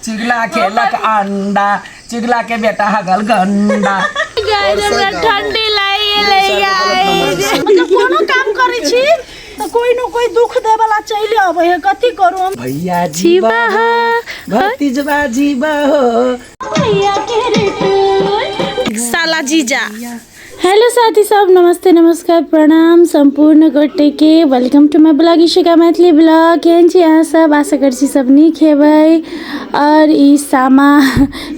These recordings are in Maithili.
चिगला खेलक अंडा, चिगला के बेटा हगल गंडा। गाइस, हमरा ठंडी लागि गेलै गाइस। मतलब कोनो काम करै छी तऽ कोई न कोई दुख दे वाला चलि अबै है, कथी करू हम? भैया जीवा हो, भतीजवा जीवा हो। भैया के रे साला जीजा। हेलो साथी सब, नमस्ते, नमस्कार, प्रणाम संपूर्ण गोटे के। Welcome to my blog Ishika Maithili blog. केहन छी अहाँ सब? आशा करै छी सब नीक हेबै। और ई सामा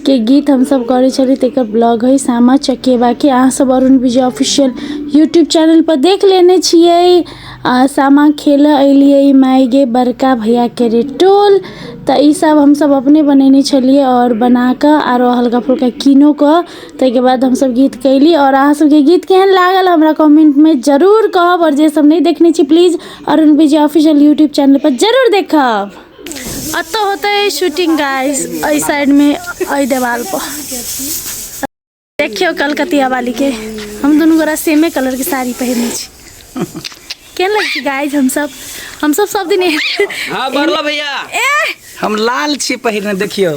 के गीत हम सब करै छली तकर ब्लॉग है सामा चकेवा के। अहाँ सब अरुण विजय ऑफिशियल यूट्यूब चैनल पर देख लेने छियै। सामा खेल अलियै माय गे बड़का भैया के रे टोल। तऽ ई सब हमसब अपने बनेने छलियै और बनाकऽ आरो हल्का फुल्का कीनो कऽ ताहिके बाद हमसब गीत कयली। आओर अहाँ सबके गीत केहन लागल हमरा कमेंटमे जरूर कहब। आओर जे सब नहि देखने छी please Arun Vijay official YouTube channel पर जरूर देखब। एतऽ होतै शूटिंग गाइस, एहि साइडमे एहि देवाल पर देखियौ कलकतिया वाली के। हम दुनू गोरा सेमे कलर के साड़ी पहिरने छी। केहन लगै छै गाइस? हमसब सब दिन हाँ बरला भैया, ए हम लाल छी पहिरने, देखियौ।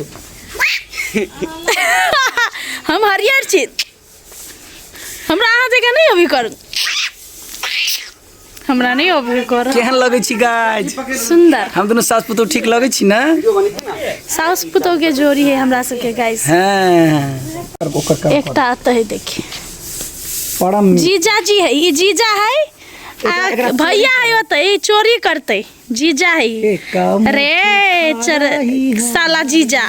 हम हरियर छी। हमरा अहाँ जकाँ नहि अभी कर, हमरा नहि अभी कर। केहन लगै छी गाइस? सुंदर। हम दुनू सास पुतोह ठीक लगै छी ना? साउस पुतोह के जोड़ी है हमरा सबके गाइस। हाँ, ओकर काम। एकटा अतः है, देखी। परम जीजा जी है, ई जीजा है आ भैया है ओतऽ, ई चोरी करतै। जीजा है ई। काम रे चर साला जीजा,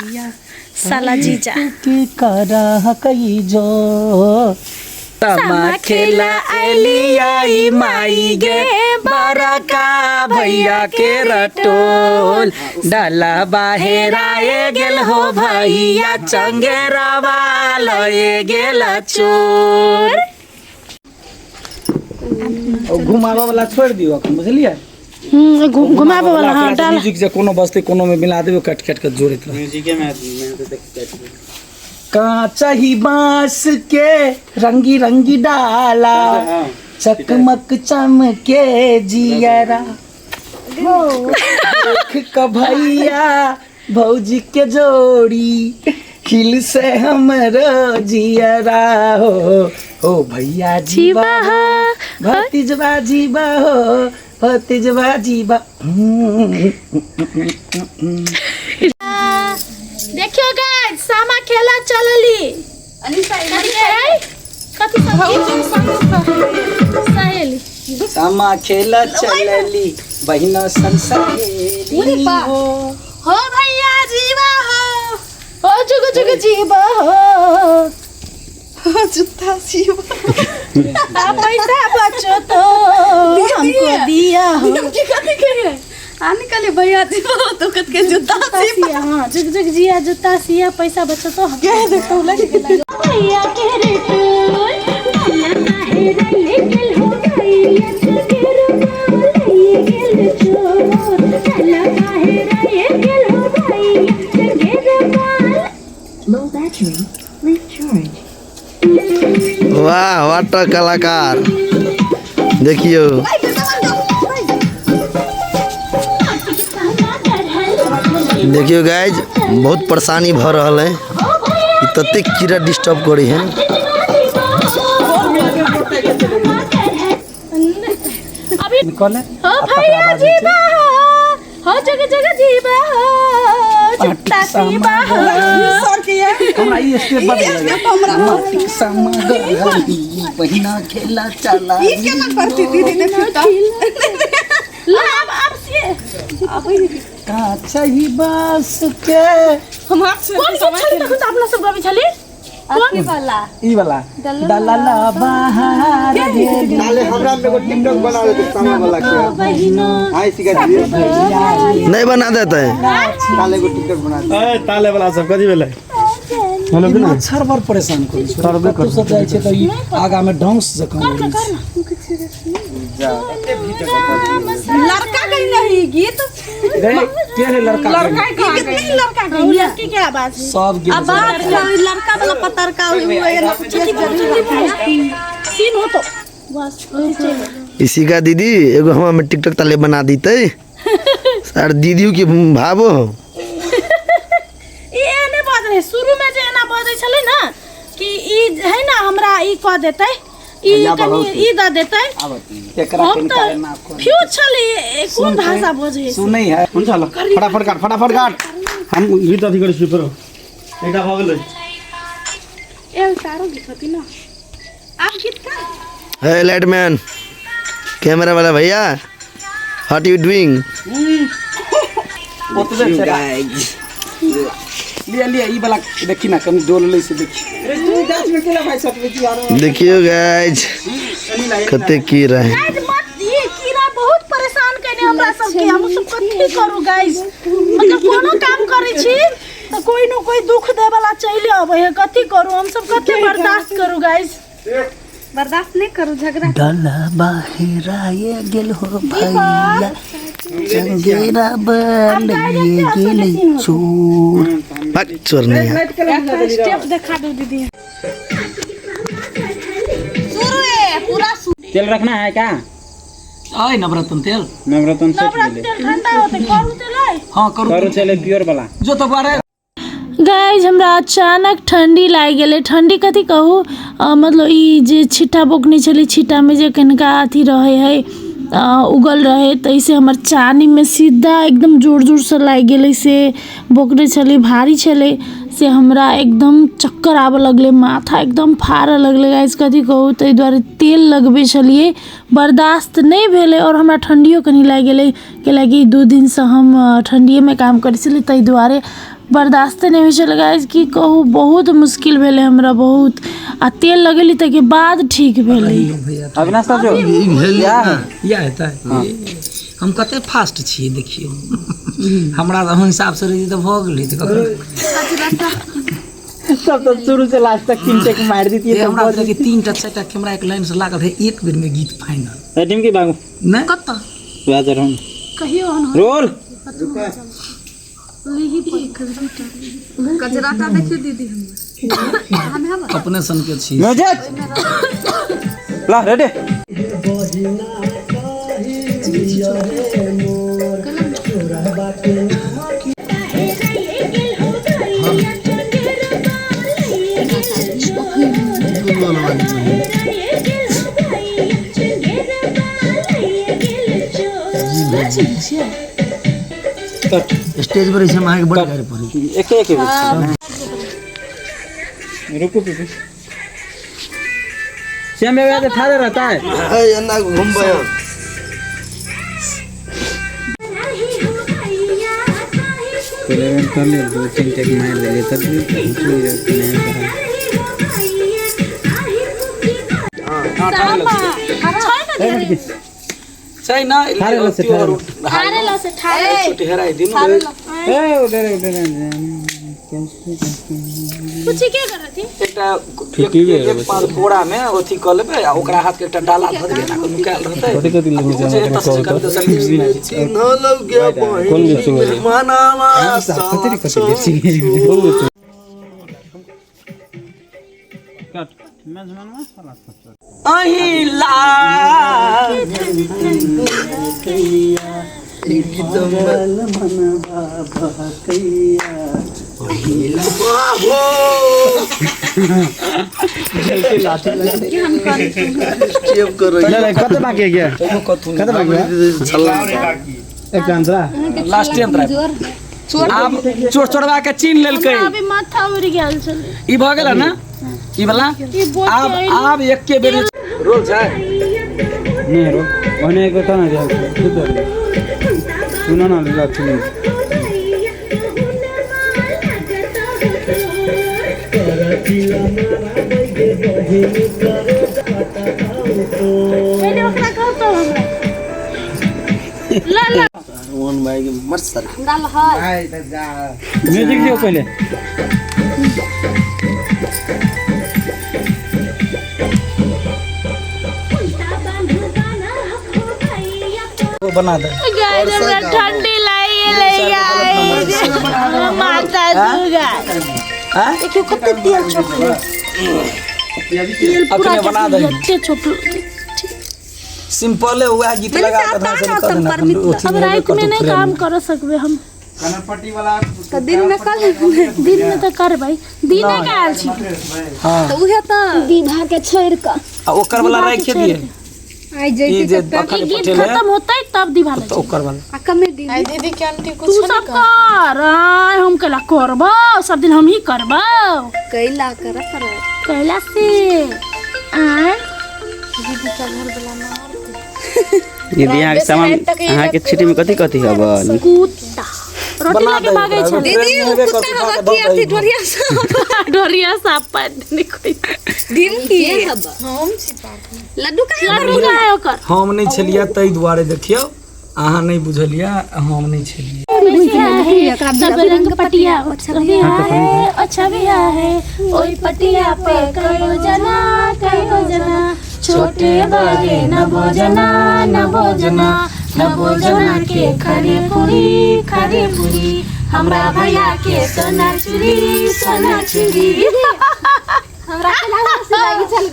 साला जीजा की करा कई जो तमा खेला एली आई माई गे बड़का भैया के रटोल, डाला बाहेराए गेल हो भैया चंगेरावा लए गेल चोर। घुमाबऽ वाला छोड़ि दियौ अखन, बुझलियै? घुमाबऽ वाला, हाँ, डाल। म्यूजिक जे कोनो बजतै कोनो में मिला देबै, काटि काटि के जोड़ैत रहतै। म्यूजिके में देख। कांचा ही बांस के रंगी रंगी डाला, चकमक चमके जियरा, देख क भैया भौजी के जोड़ी खिल से हमरो जियरा हो। हो भैया जीवा हो, भतीजवा जीवा हो, भतीजवा जीवा। देखियो गाइस, सामा खेला चलली। कथी है? कथी सब सहेली? सामा खेला चलली बहिना संग सहेली हो। हो भैया जीवा हो, हो जुग जुग जीवा हो, जुत्ता सीवा। आ पैसा बचो तो हमको दिया हो। की कथी के है आ निकले भैया जीवा हो तो कत के जुत्ता सिया। हाँ, जुग जुग जिया, जुत्ता सिया, पैसा बचो तो हमको के देखो लग गेल। भैया के रे टोल, डाला बाहेर ले गेल हो भैया चकेर ले गेल चोर, डाला बाहेर ले गेल हो भैया चकेर बाल। Low battery, please charge. वाह वाट कलाकार, देखियो देखियो गाइज, बहुत परेशानी भ रहल है। ई ततेक कीड़ा डिस्टर्ब करे है। अभी निकले। हो भैया जीवा हो, हो जग जग जीवा हो, जुत्ता सीवा हो। सर के ये हमरा ई स्टेप बदल माटिक सामा गरली बहिना खेला चला। ई केना करती दीदी? देखियो त। ला अब से काचा ही बांस के हम हाथ से कौन गीत छली तखन? तऽ अपना सब गबै छली कौन वाला? ई वाला दलाला बाहर भेली। नाले हमरा में एगो टिकटॉक बना देते सामा वाला के। बहिना हाय सिखा दिए। नहीं बना देते हैं। ताले एगो टिकटॉक बना दे। ए ताले वाला सब कथी भेलै? ई मच्छर बड़ परेशान करै छै। कतौ से जाइ छै तऽ ई आगा में ढौंस जकाँ उड़ै छै। लड़का गई नहीं गीत। रे के रे लड़का? लड़का गीत नहीं, लड़का गई। लड़की के आवाज है। सब गेल। आवाज लड़का वाला पतरका हुए ना कुछ। सीन हो तो बस इसी का दीदी एगो हम में टिकटॉक ताले बना दीते सर दीदियों की भावो। ई है ना हमरा ई कह देतै, ई कनी ई द देतै। एकरा हम कनिका तऽ एना कर। फ्यूज छलै, कोन भाषा बजै? सुनै है। हुन्छ ल, फटाफट काट, फटाफट काट। हम गीत अथी करै छी फेरो। एकटा भऽ गेलै। ए तारो गीत होती ना। आब गीत का? हे लाइटमैन, कैमरा वाला भैया, what you doing? ओतबे छै। लिअ लिअ, ई वाला देखी ना, कनी डोल लै से देखी। देखियो गाइज, कते कीड़ा है। गाइस मत, ये कीड़ा बहुत परेशान कयने हमरा सबके। हम सब कथी करू गाइस? मतलब कोनो काम करै छी तऽ कोई न कोई दुख दे वाला चलि अबै है। कथी करू हम सब? कते बर्दाश्त करू गाइस? बर्दाश्त नहीं करू, झगड़ा। डला बाहिराए गेल हो भैया, चंगेरा बन गेल चोर। भाग, चोर नहीं है। स्टेप देखा दो दीदी। शुरू है पूरा। तेल रखना है क्या? आय नवरत्न तेल। नवरत्न सेट। नवरत्न तेल ठंडा होतै, करू तेल है। हाँ, करू। करू चले प्योर वाला। जो तो बारे। गाइज, हमरा अचानक ठंडी लागि गेलै। ठंडी कथी कहू, मतलब ई जे छिट्टा बोकने छलै, छिट्टामे जे कनिका अथी रहै है, उगल रहे, ताहिसँ हमर चानीमे सीधा एकदम जोर जोरसँ लागि गेलै। से बोकने छलै, भारी छलै, से हमरा एकदम चक्कर आबऽ लगलै, माथा एकदम फाड़ऽ लगलै। गाइज, कथी कहू, ताहि दुआरे तेल लगबै छलियै, बर्दाश्त नहि भेलै। आओर हमरा ठण्डियो कनि लागि गेलै, कैलाकि 2 दिनसँ हम ठण्डिएमे काम करै छलियै, ताहि दुआरे बर्दाश्ते नहि होइ छलै। गाइज, की कहू, बहुत मुश्किल भेलै हमरा बहुत। आ तेल लगेली, ताहिके बाद ठीक भेलै। अविनाश जो इएह हेतै। हम कते फास्ट छियै देखियौ। हमरा तऽ हिसाबसँ रही तऽ भऽ गेलै तऽ कखन। सब तो शुरू से लास्ट तक तीन टेक मार दी थी। हमरा तऽ कि तीन टा चारि टा कैमरा एक लाइन से लागल है, एक बेर में गीत फाइनल। टीम की बागु। नहि। कतऽ? बाजार हम। कहियो हन। रोल। कजराटा देखियो दीदी हमर। अपने सन के छी। म्यूजिक ला, रेडी। स्टेज पर ऐसे अहाँके बड़ गारि पड़ै। एक एक रुको पीपी। श्याम बाबा तो ठाड़े रहता है। है, एना घुमबै हम। पहले कर ले, दो तीन टेक मार ले तब नहीं। छै ना? ठाड़े लग से, ठाड़े। ठाड़े ल से, ठाड़े। छोटे हेराइ दिनु। ए उधर उधर। कुछ के करती? एकटा एक एक पाँच बोरा में अथी कऽ लेबै आ ओकरा हाथ के एकटा डाला धऽ देबै, एना कऽ नुकायल रहतै। कथी कथी आ ओ जे एतऽ से कभी दोसर चिन्हलौ गे बहिन मनावा। कथी कथी? अहीं ला। स्टेप करै। कते बाकी है क्या? कते बाकी है? एक आंसर। लास्ट टाइम आब चोर चोरबा के चीन लेलकै। अभी माथा उड़ि गेल छलै। ई भऽ गेल ने ई वाला? ई बोल। आब आब एके बेर रोल छै। नहीं रो, ओने एक बता ना जाओ खुद सुनो ना लक्ष्मी। पहिले ओकरा कहतो हमरा ला ला। मोहन भाई के मस्त सर। म्यूजिक दियो पहले। बना दे। गाइस, हमरा ठंडी लागि गेलै गाइस, माथा दुखा। हैं? देखियो कते तेल छोपले, तेल पूरा। अपने बना दही। एते छोपल। सिंपल है, वह गीत लगा के धर से कर देना। अब रात में नहीं काम कर सकबे हम। कनपट्टी वाला तऽ दिनमे कल दिनमे तऽ करबै, दिने के आयल छी। हाँ। तऽ उहे तऽ विवाह के छोड़ कऽ आ ओकर वाला राखि दिए। आइ ई जैती जे तऽ अखन ई गीत पठेले खत्म होतै तब दिवाली। तऽ ओकर वाला। आ कमे दिन दीदी के आंटी तू कुछ सब कर, आय हम कैला करबौ, सब दिन हम ही करबौ। कैला कर पड़त। कैला से आय दीदी अहाँके सामान, अहाँके छुट्टी में कथी कथी हबल? कुत्ता रोटी बना लगे दे भागै ओकरा, छलै। दीदी ट्रेन में हेबे कुत्ता करतै, हवा उठा कऽ की दऽ अथी दही। ढोरिया साँप। डोरिया साप पानि देने कोइ। भीम की हम छी पागल। लड्डू कहाँ? लड्डू कहाँ है ओकर? हम नहि छलियै ताहि दुआरे, देखियौ अहाँ नहि बुझलियै, हम नहि छलियै। सब रंग पटिया अच्छा है, अच्छा भी है, ओई पटिया पे कयो जना कयो जना, छोटे बड़े न भोजना न भोजना न भोजना के खरी पूरी खरी पूरी, हमरा भैया के सोना चूड़ी सोना चूड़ी। हमरा केना हँसी लागि छल।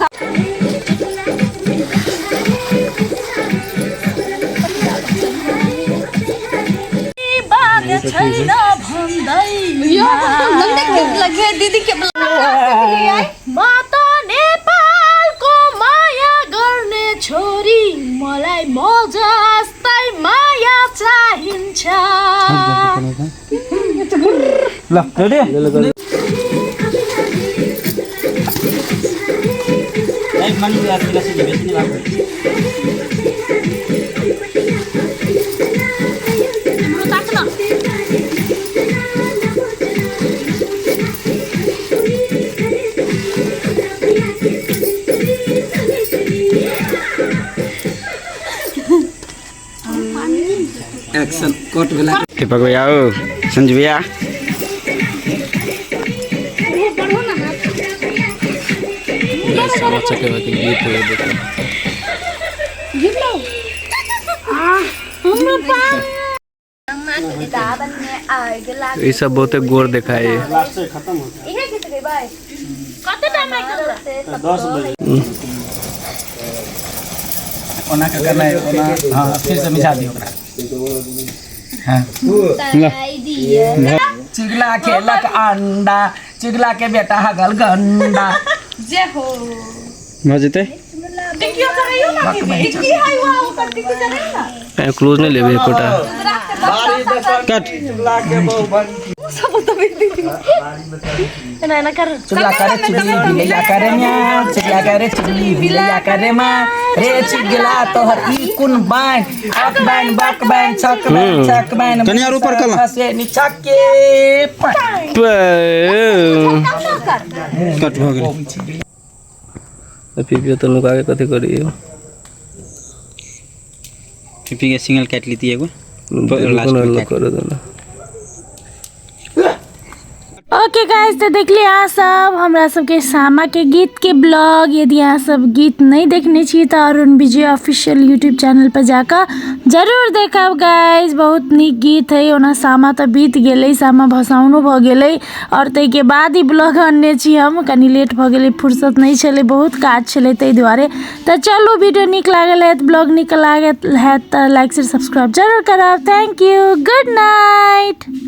लगे दीदी के। म त नेपालको माया गर्ने छोरी, मलाई म जस्तै माया चाहिन्छ। ल रेडी। तिम्रो ताक न। एक्शन कट भेला। दीपक भैया, ओ संजू भैया। सामा चकेवा के गीत हुए देखिए। हाम्रो पा ई सब बहुते गोर देखाए। लास्ट से खत्म होता। इहे गीत गेबै। कते टाइम लागि तोरा? 10 बजे। ओना के करना है ओना। हाँ, फिर से मिझा दियौ ओकरा। हाँ, चिगला खेलक अंडा, चिगला के बेटा हगल गंडा। जे हो। भऽ जेतै। टिकियो चढ़ैयो ना दीदी, टिकी है वहाँ ऊपर, टिकी चढ़ैयो ना। क्लोज नहीं लेबे एकोटा। कट। सब तो दीदी। एना एना कर। चुगला करे चुगली बिलैया करे म्याऊ, चुगला करे चुगली बिलैया करे माँ रे, चुगला तोहर ई कुन बाइन, अक बाइन बक बाइन छक बाइन छक बाइन। कनि आर ऊपर कल। से नीचा के पाइन। कट भऽ गेल। पीपी तो नुका के कथी करियो? पीपी के सिंगल काटि लीती एगो लास्ट में काटि। कर देना। ओके गाइस, तो देखलिए अहाँ सब हमरा सबके सामा के गीत के ब्लॉग। यदि अहाँ सब गीत नहीं देखने छी तऽ अरुण विजय ऑफिशियल यूट्यूब चैनल पर जाकऽ जरूर देखब गाइस, बहुत नीक गीत है। ओना सामा तऽ बीत गेलै, सामा भसाउनो भऽ गेलै और ताहिके बाद ई ब्लॉग अनने छी हम। कनि लेट भऽ गेलै, फुर्सत नहि छलै, बहुत काज छलै ताहि दुआरे। तऽ चलू, वीडियो नीक लागल हैत, ब्लॉग नीक लागल हैत तऽ लाइक शेयर सब्सक्राइब जरूर करब। Thank you, good night.